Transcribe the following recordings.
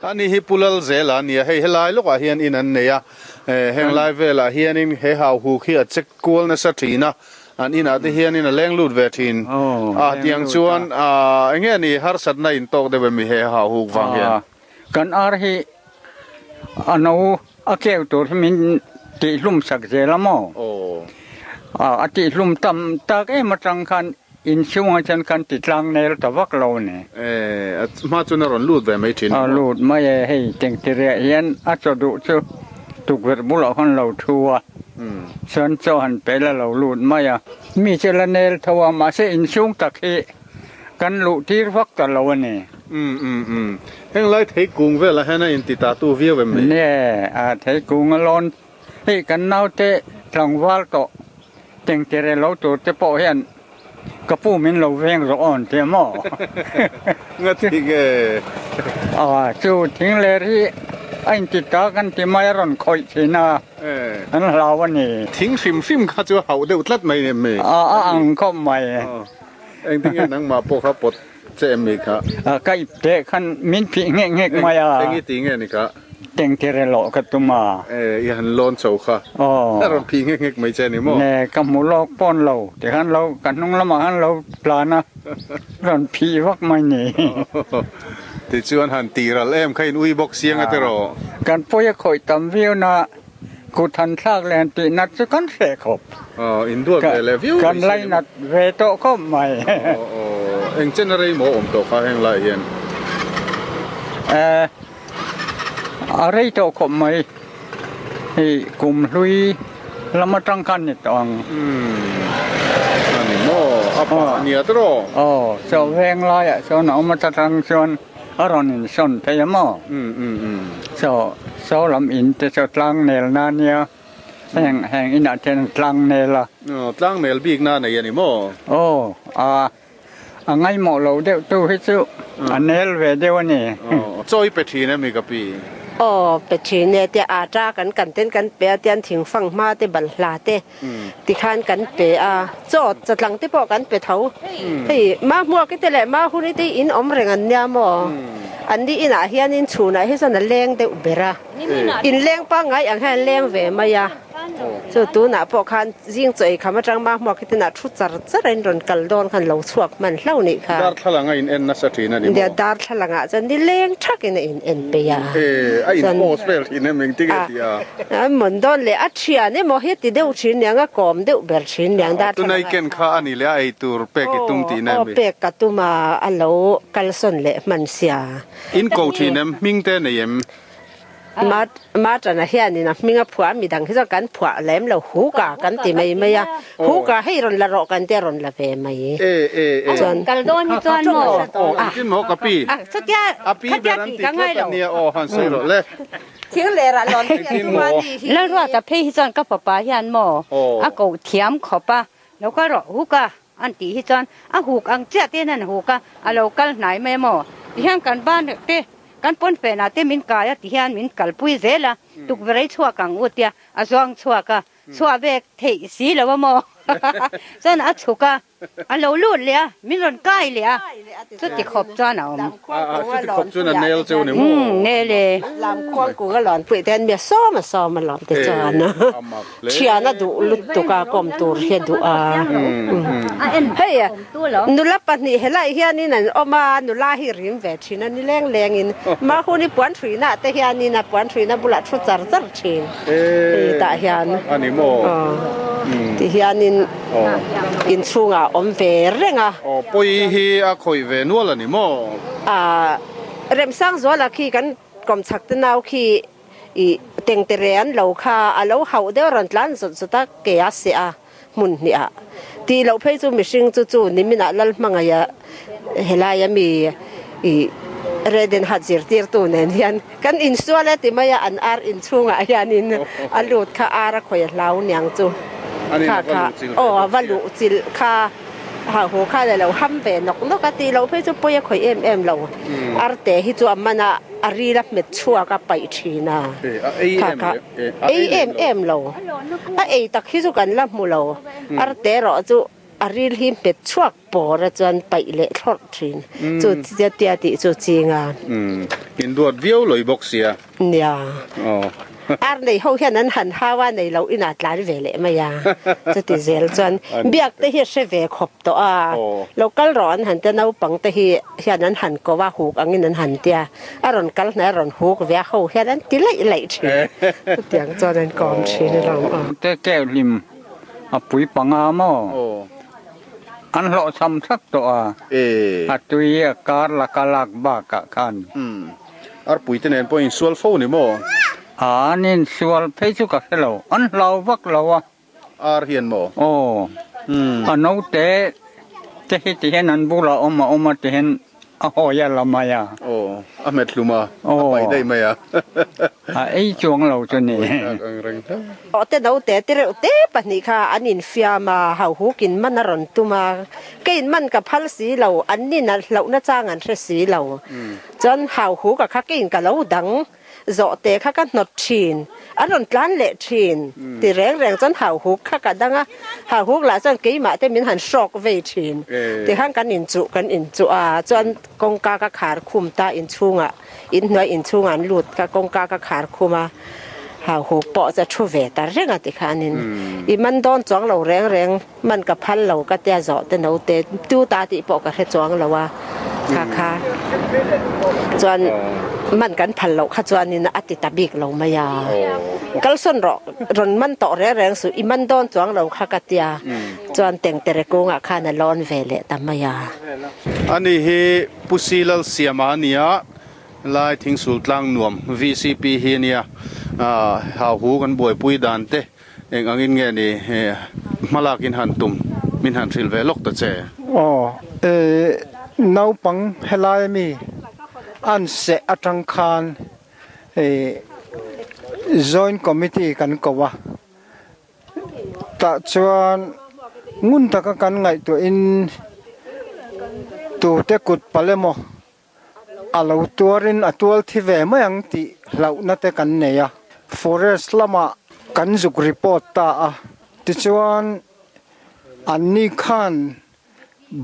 Ani hi Pu Lalzela a ni a, hei helai lawkah hian in an nei a, heng lai velah hianin he hauhuk hi a check kual nasa thin a, an inah te hianin a leng lut ve thin a, tiang chuan eng nge ni harsatna in tawk deuh em he hauhuk vang hian? Kan ar hi a no a keu tur hi min tihhlum sak zel a maw? A tihhlum tam tak em atang khan Inchhungah chuan kan ti tlang nel ta vak lo a ni. E, a hma chuan a rawn lut ve mai thin. A lut mai e, hei tengtiriah hian a chaw duh chu tukverh bulah khan lo thu a, chuan chaw han pe la lo lut mai a. Mi chu la nel tho a, mahse inchhung tak hi kan luh tir vak ta lo a ni. Um um um, heng lai theikung velah hian a inti ta tu viau em ni? Nie, a theikung a lawn Hei kan naute tlangval tawh tengtere lo tur te pawh hian ka pu min lo veng rawh awn ti a maw? Nga thing e. Aw chu thing ler hi a inti ta kan ti mai a rawn khawih thin a, an hlau a ni. Thing hrim hrim kha chu a hauh deuh tlat mai em mi? A a ang khawp mai. Engtin nge nangmah pawh kha pawt che em mi kha? Ka ip teh khan min phih nghek nghek mai a. Eng i ti nge ni kha? Tengtere lawh ka tum a. E, i han lawn chho kha. Aw. A rawn phih nghek nghek mai che a ni maw? Ne, ka hmu lawk pawn lo. Tikhan lo, ka hnung lamah khan lo tlan a, rawn phih vak mai ni. Tichuan han tih ral em kha in ui bawk siang a tiraw? Kan pawi a khawih tam viau na, kut han thlak leh han tih nat chu kan hreh khawp. Aw, in duat ve leh viau mai Kan lainat ve tawh khawp mai. Aw, aw, eng chen a rei maw awm tawh kha heng lai hian? E. A rei tawh khawp mai. Hei kum hlui lam atang khan ni tawh ang. Umm a ni maw? A pa a nia tawh. Aw chaw veng laiah chuan a awm atang chuan a rawn insawn thei a maw? Umm umm umm. Chaw saw lam in te chu tlang nel na nia heng heng inah te hian tlang nel a. Aw tlang nel bik na nei a ni maw? Aw a A ngaihmawh lo deuh tu hi chu a nel ve deuh a ni. Chaw i pe thin em i ka pi? Aw, pe thin e tia ata kan kan ten kan pe a tian thingfang hma te balhla te tikhan kan pe a, chaw chatlang te pawh kan pe tho. Hei Mahmuaki te leh Mahuni te hi in awm reng an nia maw? An ni inah hianin chhunah hi chuan a leng deuh ber a, inleng pangngai ang hian a leng ve mai a. Chu tunah pawh khan zing chaw ei kham atang ma hmuak hi tinah thu char char a in rawn kal dawn khan lo chhuak hman hlo nih kha. Darthlalang a in en nasa thin a ni maw? Nia darthlalang ah chuan ni leng thak in a in en peih a. E, a in post vel thin em engtin nge tih a? A mawn dawn leh a thian emaw hi ti deuh thin niang a kawm deuh ber thin niang darthlalang ah. Tunai ken kha a ni leh a ei tur pek i tum tihna em mi? Aw pek ka tum a, a lo kalsawn leh hman sia. In ko thin em? Hming te nei em? Martana hianin a hming a phuah a, midang hi chuan kan phuah lem lo, Huka kan ti mai mai a, Huka hei rawn la rawh kan tia rawn la ve mai. Chuan kal dawn hi chuan maw? Engtin maw ka pi? Chutia khatia tih ka ngai lo. Thing ler ah lawn hi a tum a ni hi. Lalruata phei hi chuan ka fapa hian maw a koh thiam khawp a, lo kal rawh Huka an tih hi chuan a huk ang chiah te hian an huk a, a lo kal hnai mai maw? Tihian kan ban te Kan pawnfenah te min kai a tihian min kalpui zel a, tukverh ei chhuak ang u tia a zuang chhuak a, chhuah ve theih si lo a maw? Chuan a chhuk a, a lo lut leh a, min rawn kai leh a, chuti khawp chuan a awm. Chuti khawp chuan a nel cheu ni maw? Umm nel e. Lamkhuang kung a lawn puih te hian mi a sawm a sawm a lawm te chuan Thian a duh lutuk a, kawm tur hi a duh a. Hei nula pahnih helai hianin an awm a, nula hi rim ve thin a ni leng lengin. Mahuni puan hruina te hianin a puan hruina bulah thu char char thin. Hei tah hian ti hianin inchhungah a awm ve reng a. Aw pawi hi a khawih ve nual a ni maw? Remsangzuala khi kan kawmchhak te nau khi I tengtere an lo kha a lo hauh deuh a rawn tlan zawt zawt a, ke a seh a hmun hnih ah. Tih loh phei chu mihring chu chu niminah lal hmangaih a helai a mi i Reden hat zirtirtu nen hian kan insual e ti mai a, an ar inchhungah hianin a lut kha ar a khawi a hlau niang chu kha kha aw a va luh chilh kha. Ha hu khan a lo ham ve nawk nawk a, tih loh phei chu pawi a khawih em em lo. Arte hi chu a man a, a ril a hmet chhuak a paih thin a. Kha kha ei em em lo. A ei tak hi chu kan la hmu lo. Arte erawh chu a ril hi hmet chhuak pawr a chuan paih leh thlawrh thin. Chu tia tih chu ching a. In duat viau lawih bawk sia. Nia. Ar nei ho hian an han hau a, nei loh inah tlan ve leh mai a. Chuti zel chuan biak te hi a hre ve khawp tawh a. Lo kal rawh an han tia, naupang te hi hian an han ko a, huk angin an han tia. A rawn kal hnai a rawn huk ve a, ho hian an ti laih laih thin. Chutiang chuan an kawm thin alawm. Te keuh hlim a pui panga maw? An hlawhchham thlak tawh a, a tui a kar laka lak bakah khan. Arpui te nen pawh insual fo ni maw? A, an insual phei chu ka hre lo, an hlau vak lo a. Ar hian maw? Aw, a naute te hi ti hian an bulah awm a awm a ti hian a hawi a la mai a. Aw, a hmet hlum a, a paih daih mai a. A ei chuang lo chu ni. Aw te naute te reuh te pahnih kha an infiam a, hauhukin man a rawn tum a, keiin man ka phal si lo, an nin a hlauhna chang an hre si lo. Chuan hauhu ka kha keiin ka lo dang zawhte kha ka hnawt thin, an rawn tlan leh thin ti reng reng chuan hauhuk kha ka dang a, hauhuk lah chuan keimah te min han hrawk vei thin tikhan kan inchuh kan inchuh a, chuan kawngka ka khar khum ta inchhungah inhnuai inchhungah an lut ka kawngka ka khar khum a, hauhuk pawh chu a thu ve ta reng a tikhanin i man dawn chuang lo reng reng. Man ka phal lo ka tia zawh te naute tu ta tih pawh ka hre chuang lo a, kha kha chuan man kan phal loh kha chuanin a ti ta bik lo mai a, kalsawn rawh rawn man tawh reng reng suh i man dawn chuang lo kha ka tia chuan tengtere kungah khan a lawn ve leh ta mai a. Ani hi Pu Silalsiama a nia, Lai Thingsul Tlangnuam VCP hi a nia, hauhu kan buaipui dan te Eng angin nge ni hmalak in han tum min han hrilh ve lawk ta che? Aw, e naupang helai ami an seh atang khan e Joint Committee kan ko a, tah chuan ngun taka kan ngaihtuahin tute kut palh emaw A lo tuarin a tual thi ve mai ang tih hlauhna te kan nei a. Forest lamah kan zuk report ta a, tichuan anni khan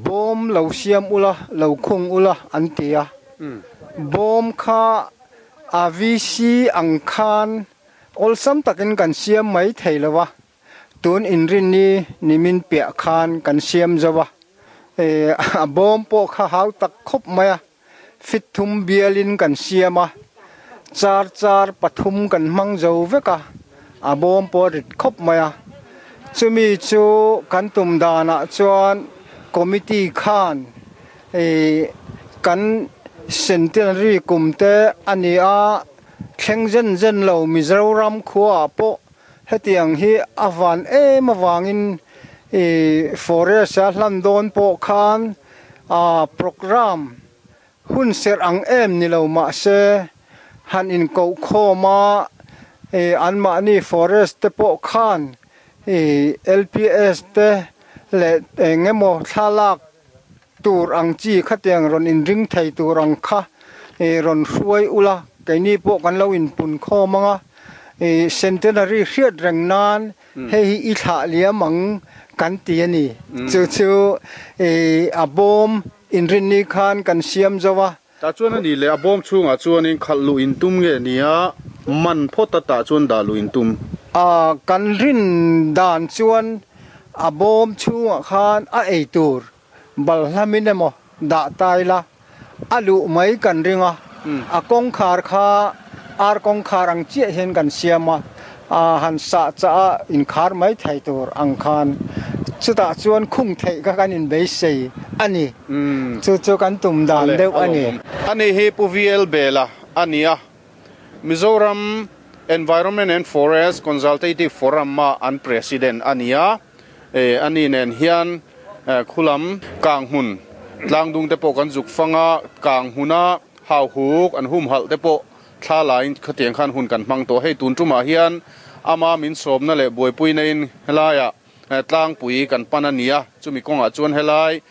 bawm lo siam ula, lo khung ula an ti a. Bawm kha a VC ang khan awlsam takin kan siam mai thei lo a, Tun inrinni nimin piah khan kan siam zo a, a bawm pawh kha hau tak khawp mai a, fit thum bialin kan siam a, char char pathum kan hmang zo vek a, a bawm pawh a rit khawp mai a. Chumi chu kan tum danah chuan committee khan kan centenary kum te a ni a, thleng zen zen lo Mizoram khuaah pawh Hetiang hi a van em avangin i forest a hlan dawn pawh khan a programme hun serh ang em ni lo mahse han inkoh khawm a i anmahni forest te pawh khan i LPS te leh eng emaw thlalak tur ang chi khatiang rawn inring thei tur ang kha rawn hruai ula, keini pawh kan lo inpun khawm ang a, centenary hriat reng nan hei hi i thlah liam ang kan ti a ni. Chu chu a bawm inrinni khan kan siam zo a. Tah chuan a nih leh a bawm chhungah chuanin khalh luh intum nge nia man phawt a tah chuan dah luh intum. A kan rin dan chuan a bawm chhungah khan a ei tur balhlamin emaw dah ta ila a luh mai kan ring a, a kawngkhar kha ar kawngkhar ang chiah hian kan siam a, a han sah chah a inkhar mai thei tur ang khan chutah chuan khung theih kha kan inbeisei a ni. Chu chu kan tum dan deuh a ni. Ani hi Pu VL Bela a ni a, Mizoram Environment and Forest Consultative Forum-a an President a ni a. Ani nen hian khulam kang hmun tlangdung te pawh kan zuk fang a, kang hmuna hauhuk an humhalh te pawh thla laiin khatiang khan hun kan hmang tawh. Hei tun tumah hian ama min sawmna leh buaipuina in helaiah tlangpui kan pan a ni a, chumi kawngah chuan helai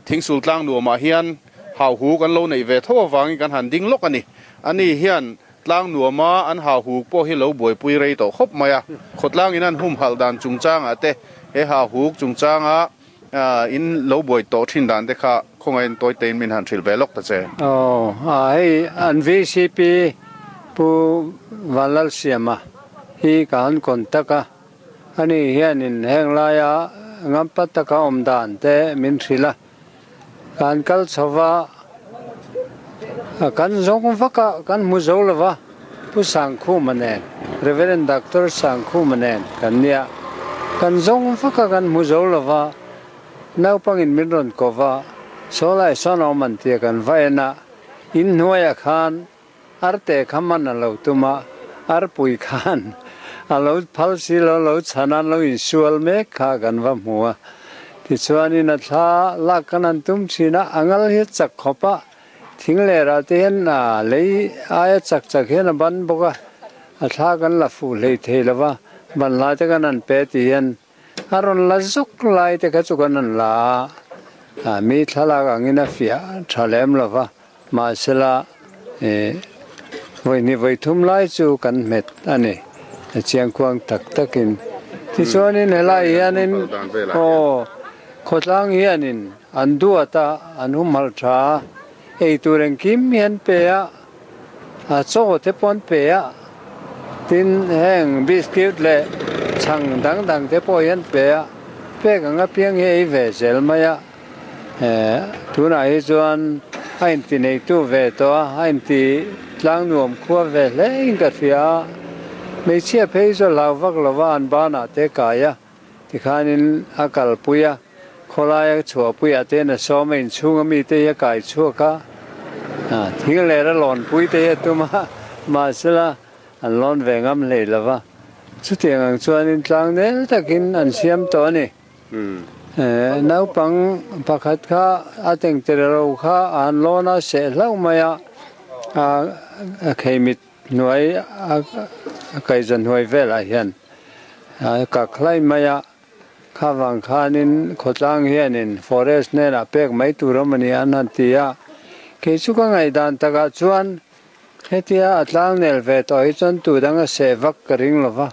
thingsul tlang nuamah hian hauhuk an lo neih ve tho avangin kan han ding lawk a ni. Ani hian tlang nuama an hauhuk pawh hi lo buaipui rei tawh khawp mai a, khawtlangin an humhalh dan chungchangah te he hauhuk chungchanga. In lo buai tawh thin dan te kha khawngaihin tawi tein min han hrilh ve lawk ta che. Aw, hei an vcp Pu Vanlalsiama hi ka han contact a, ani hianin heng laia ngampa taka awm dan te min hrilh a, ka han kal chho va, kan zawng vak a, kan hmu zo lo va, Pu Sangkhuma nen, Reverend Doctor Sangkhuma nen kan nia, kan zawng vak a, kan hmu zo lo va, naupangin min rawn ko va, saw lai sawn a awm an tia kan va en a, inhnuaiah khan Arte kha man a lo tum a, arpui khan a lo phal si lo, lo chhan a, an lo insual mek kha kan va hmu a. Tichuanin a thla lak kan han tum thin a, a ngal hi a chak khawp a, thing lerah te hian a lei aia chak chak hian a ban bawk a, a thla kan la fuh hlei thei lo va, ban lai te kan han pe ti hian a rawn la zawk lai te kha chu kan han la a, mi thlalak angin a fiah tha lem lo va. Mahsela, vawi hnih vawi thum lai chu kan hmet a ni, chiangkuang tak takin. Tichuanin helai hianin aw, khawtlang hianin an duat a, an humhalh tha a, ei tur engkim hi an pe a, a chaw te pawh an pe a, tin heng biscuit leh chhang dang dang te pawh hi an pe a, pek ang apiang hi ei ve zel mai a. Tunah hi chuan a inti neitu ve tawh a, a inti tlang nuam khua ve hle in ka hria a. Hmeichhia phei chu a hlau vak lo va, an banah te kai a, tikhanin a kalpui a, khawlaia chhuahpuiah te hian a sawm a, inchhunga mite hi a kai chhuak a, thing leh a lawnpui te hi a tum a, mahsela an lawn ve ngam hlei lo va. Chutiang ang chuanin tlang nel takin an siam tawh a ni. Naupang pakhat kha a tengtere ro kha a han lawn a, seh hlauh mai a, a kheimit hnuai a kaihza hnuai velah hian a kak hlai mai a, kha vang khanin khawtlang hianin forest hnenah pek mai tur awm a ni an han ti a, kei chu ka ngaihdan takah chuan Hetia a tlangnel ve tawh hi chuan tu dang a seh vak ka ring lo va,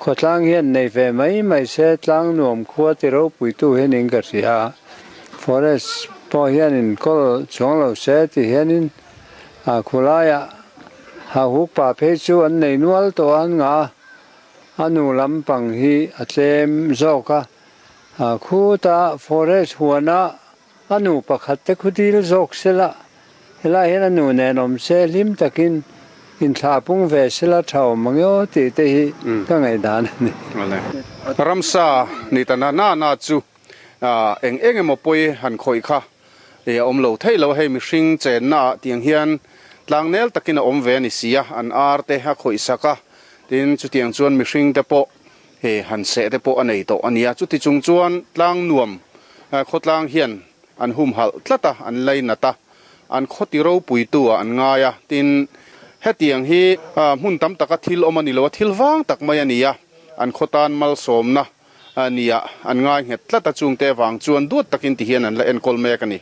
khawtlang hian nei ve mai mai se tlang nuam khua ti ropuitu hianin ka hria a, forest pawh hian inkawl chuang lo se ti hianin a khulaiah hauhuk pa phei chu an nei nual tawh a, an ngah a, a nu lampang hi a tlem zawk a, khuta forest huana A nu pakhat te khu dil zawk sela, helai hian a nu nen awm se hlim takin inthlah pung ve sela tha awm ang emaw tih te hi ka ngaihdan a ni. Ramsa ni ta na na na chu eng eng emaw pawi han khawih kha a awm lo thei lo a, hei mihring chenna ah tiang hian tlangnel takin a awm ve a ni si a, an ar te a khawih sak a, tin chutiang chuan mihring te pawh He han seh te pawh a nei tawh a nia. Chuti chung chuan tlang nuam khawtlang hian an humhalh tlat a, an lainat a, an khawti ropuitu ah an ngai a. Tin, hetiang hi hmun tam taka thil awm a ni lo a, thil vang tak mai a ni a, an khawtan malsawmna nia an ngai nghet tlat a, chungte avang chuan duat takin ti hian an la enkawl mek a ni.